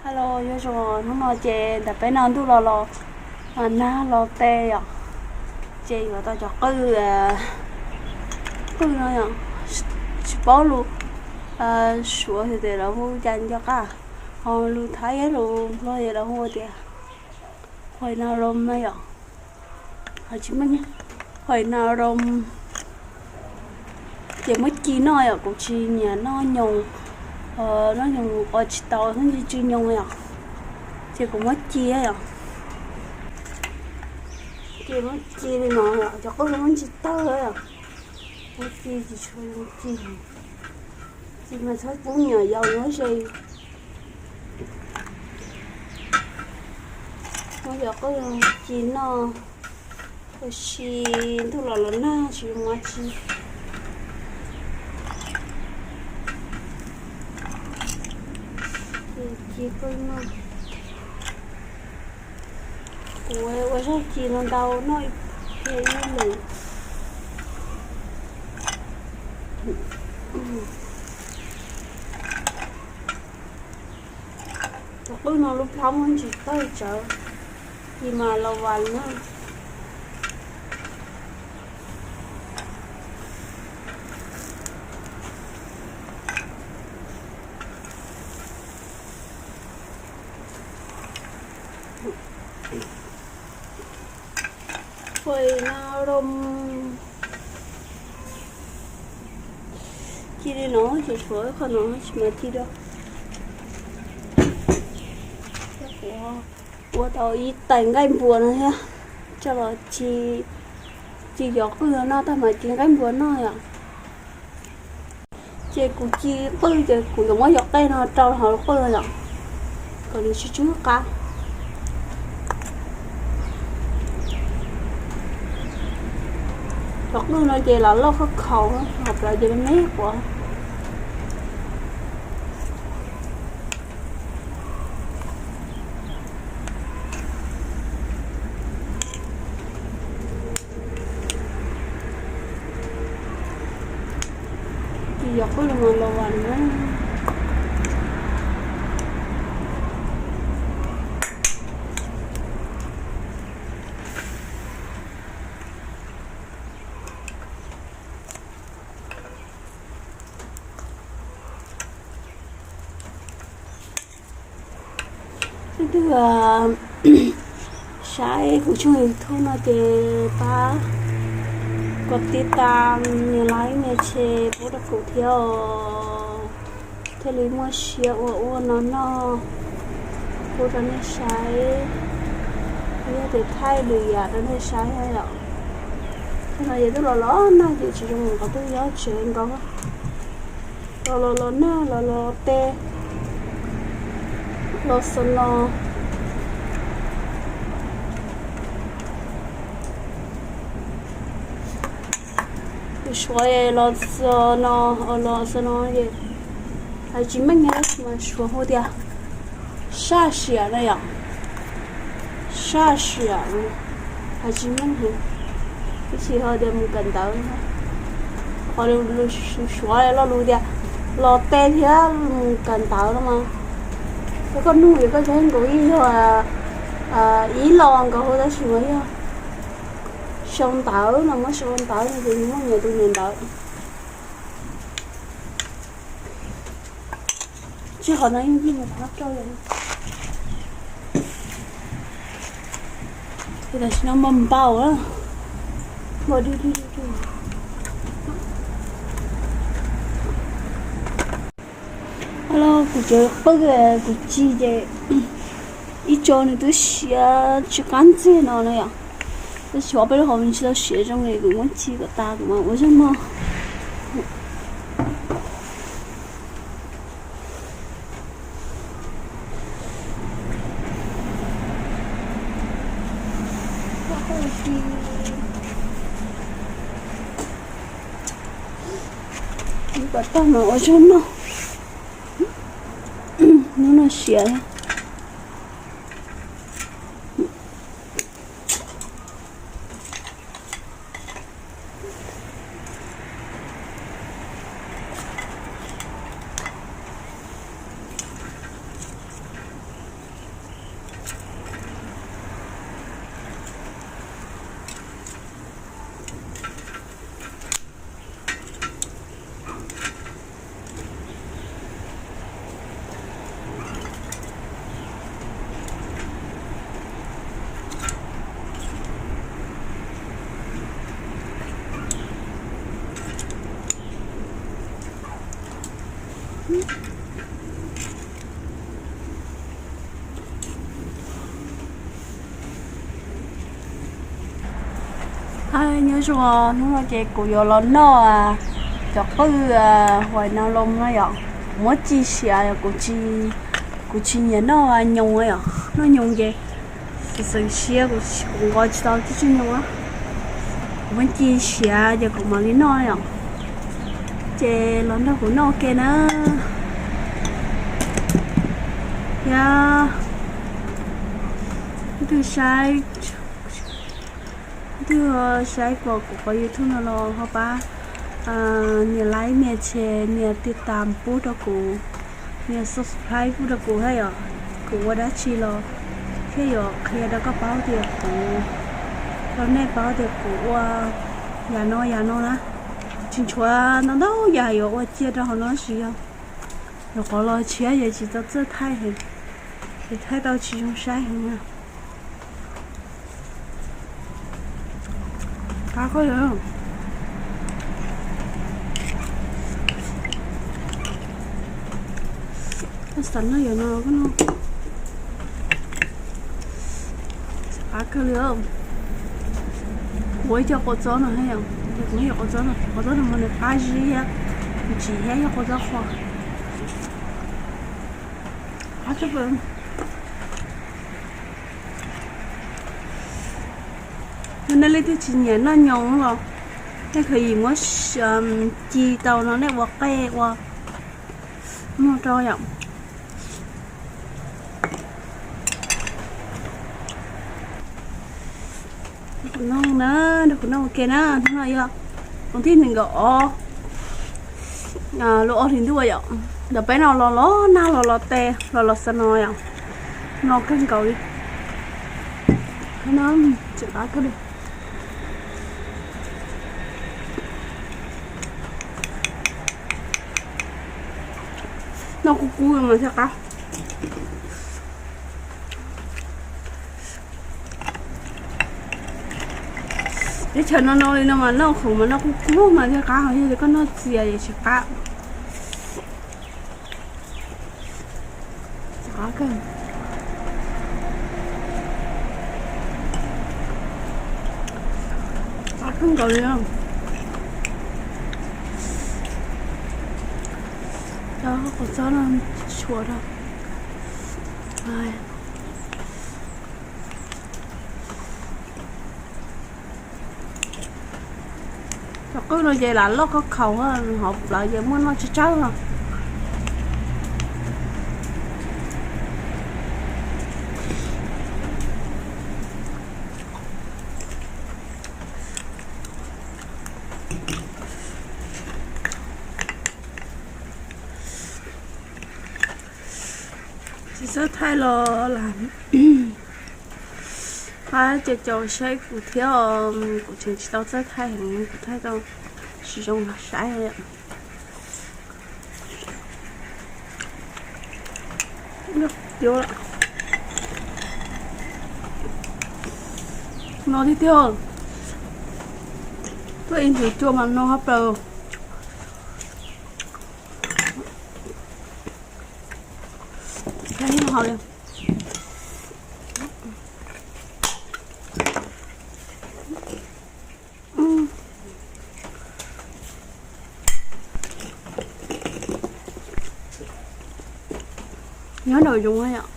Hello, nyob zoo, hnub no ces ntawm peb no ntuj los los nag los teb yom, ces yuav tau cov qwj, qwj no yom, tsis paub lus Suav tias lawv hu cas nco qab, ho lus Thaib lus Nplog lawv hu tias khoai na rom na yom, ho tsis muaj khoai na rom. Ces muab ci noj yom, kuv tsis nyiam noj nyoos, noj nyoos ua tsis tau, hnub tsis tsw nyoos yom, ces kuv muab ci yom. Ces muab ci li no yom, cov qwj muab ntsis tawg yom, muab ci tsis tshua zoo ci, ci mas txhob pub me nyuam yaus nyob ze. Muab cov qwj ci noj, tab sis ntuj los los nag tsis zoo ua tsi. Ci qwj noj, kuv ua zaj ci no ntau noj ib pliag ib lwm. Cov qwj no lub plhaub muab ntsis tawg tsawv, ci mas los vas na. Khoai na rom, ci li no ces tshuav qhov no tsis mas ci dua. Ua tau ib tais nqaij npua no thiab, coj los ci, ci cov qwj no noj tag mas ci nqaij npua noj yom. Ces kuv ci qwj ces kuv yuav muab cov qej no rau hauv lub qwj yom, kom nws tsis tsw qab. Cov qwj no ces los loj khaub khaus, hauv plawv ces me me quav. Ces yog qwj los mas los vas na. Leej twg saib kuv tshooj YouTube no ces pab kom tib tas nias like nias share pub rau kuv thiab os. Thiaj li muaj siab ua ua no noj pub rau nej saib, yog tias thaij lwm yam rau nej saib yom. Thaum no yog twb los los nag ces tsis zoo qhov twg nyob tsev nkaus. Los los los nag los los teb los snow. Tus Suav los snow, los snow ces hais tsis meej, mas Suav hu tias saj siam na yom. Saj siam, hais tsis meej heev. Ib txhia ho tias mus kawm ntawv, qhov Suav lo lus tias los teb thiab mus kawm ntawv no mas, yog koj nug yog koj cov nkaus ib yog ib los nkaus hu, tab sis mas yog sau ntawv no, muab sau ntawv no ces muaj nyias tus nyias ntawv. Tsis qhov no yeej ib mus qhov rau li. Tam sim no npau npau, npau dig dig dig. Los kuv cov qwj kuv ci ces ib co nws twb siav tsis qab ntxiag no na yom. Tab sis ob peb lub hauv nws tsis tau siav zoo li, kuv muab ci kom tas kuv mam ua zaj mog. Kom tag mam ua zaj noj. Hnub no siav. Nyob zoo, hnub no ces kuv yuav los noj cov qwj huaim no loo no yom. Kuv muab ci siav, kuv tsis, kuv tsis nyiam noj nyoos yom, noj nyoos ces xwm xwm siab kuv nqos tsis tau tib tug nyoos. Kuv muab ci siav ces kuv mam li noj yom. Ces los nrog kuv noj ua ke na. Yog leej twg saib, leej twg saib kuv qhov YouTube no los ho pab nias like, nias share, nias tij tam pub rau kuv, nias subscribe pub rau kuv thiab yom. Kuv ua dab tsi los thiaj yuav qhia rau koj paub tias kuv, rau nej paub tias kuv ua yam no yam no na. Tsis tshuav ntau ntau yam yuav ua cia rau hauv no tsis yog, rau qhov los tshiab ces tsis tau txawj thaij heev, ces thaij tau tsis zoo saib heev na. Qab kawg li. Xav noj yam no koj noj. Qab kawg li. Kuv ua ib co qau txob no thiab yom, kuv ib co qau txob no, qau txob no mas nws qab zib thiab, nws tsis hiab yog qau txob qhuav. Qab tshaj plaws. Yog nej leej twg tsis nyiam noj nyoos los nej khav yim muab ci tau no nej ua qej ua muag rau yom. Noj na, nrog kuv noj ua ke na, hnub no yog koom thib nees nkaum ob lub ob hlis ntuj yom. Ntawm peb no los los nag los los tes los los xa no yom. No kawg nkaus li. Tseem qab kawg li. Noj kub kub mas thiaj qab. Teb chaws no no li no mas noj khoom mas noj kub kub mas thiaj qab, ho yog tias koj noj txias ces tsis qab. Qab kawg. Qab kawg nkaus li. Cov qau txob no tsis tshua rau. Cov qwj no ces lam loj khaub khaus, hauv plawv ces muaj noj tsawg tsawg os. Tsis txawj thaij los lam, hab ces caum saib kuv thiab, kuv tseem tsis tau txawj thaij heev, kuv thaij tau tsis zoo saib. No tiag tiag, tuaj ib nthwv cua mas no hab plaws. Nyob nraum zoov yom.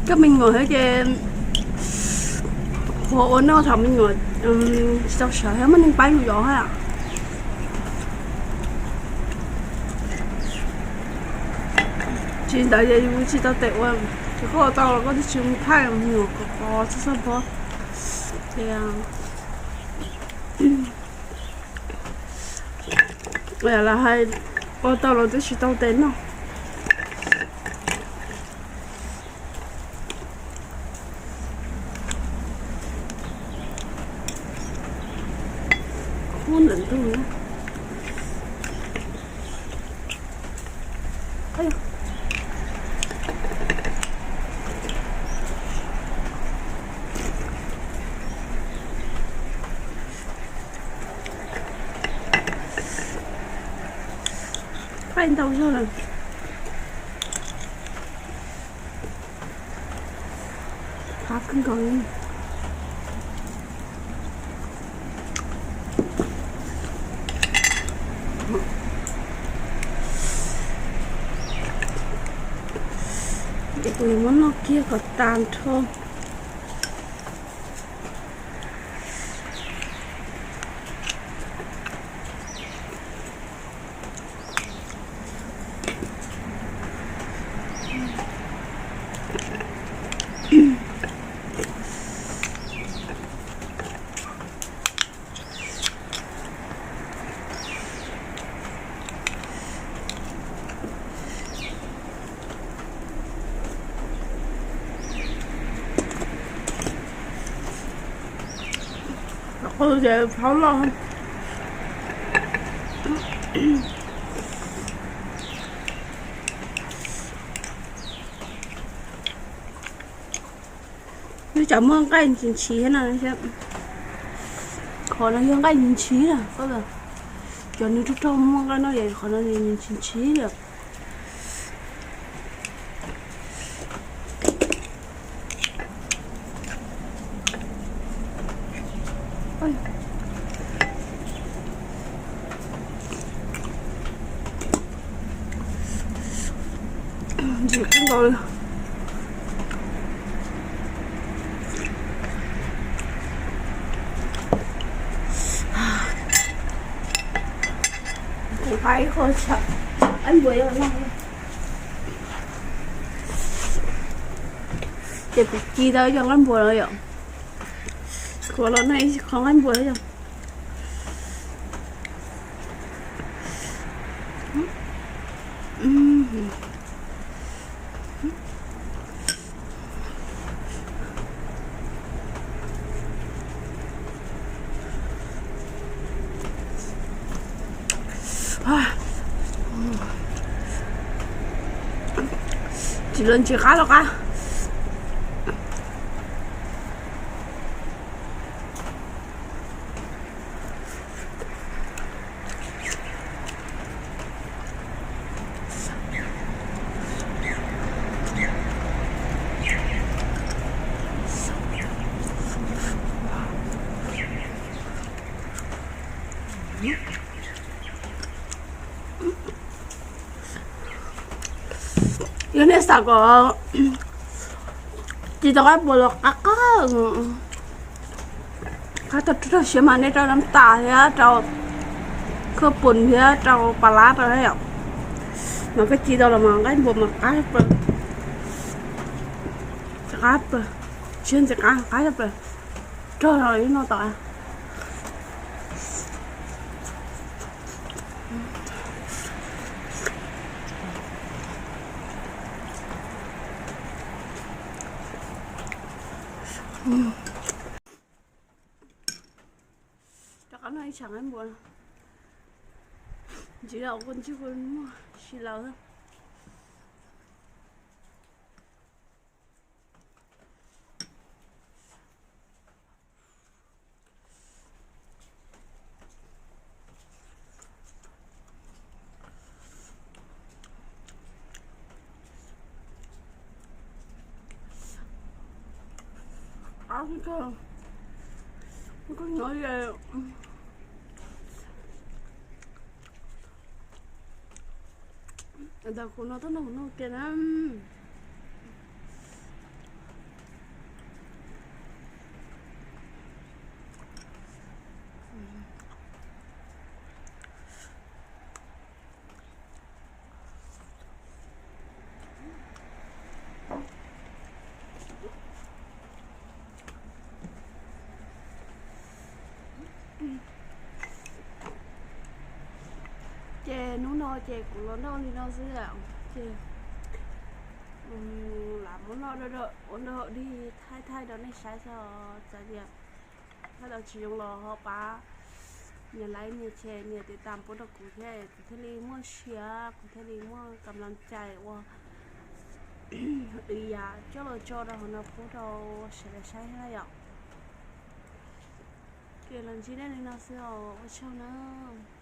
Koj me nyuam thiab ces qhuav ua noj thaum me nyuam tsis tau sawv thiab muaj neeg pab yus zov thiab. Tsis ntawd ces yus tsis tau tes ua, ces koj ua tau los koj twb tsis mus thaij me nyuam qos qos txhua txhua pob. Lam hais ua tau los twb tsis tau tes noj. Kub ntawm ntug na. Qaij ntau zog lawm. Qab kawg nkaus li. Ces kuv yuav muab noj kiag kom tas nrho. Qw ces phauj loj. Nws tsam muaj nqaij ntshis ntshis thiab no. Qhov no yog nqaij ntshis ntshis na, cov nws rog rog muaj nqaij no, qhov no nws ntshis ntshis li. Ntxim kawg nkaus li. Kuv qab ib qho qaib npua no. Ces kuv ci tau ib co nqaij npua no yom. Kuv los noj ib qho nqaij npua yom. Tsis los ntsis qab los qab. Yog nej xav kom ci tau nqaij npua los qab qab, qab tau rau siab mas nej rau nab tas thiab rau khawj pum thiab rau pas lab rau na yom. Mas koj ci tau los mas nqaij npua mas qab plaws, qab plaws, tsis ntxim qab, qab plaws, rog los yeej noj tau. Rov qab noj ib tsam nqaij npua. Ntsis los kuv ntsej kuv muag si lawm. Ntawm kuv no tuaj noj kuv noj kiag na. Ces hnub no ces kuv los noj li no xwb, ces lam muab noj ua nrog dig thaij thaij rau nej saib xwb. Txawm tias thaij tau tsis zoo los ho pab nias like nias share nias tiv tam pub rau kuv thiab, kuv thiaj li muaj siab, kuv thiaj li muaj kam las cai ua ib yam coj los tso rau hauv no pub rau sawv daws saib thiab na yom. Ces los ntsib nej li no xwb os, ua tsaug nawb.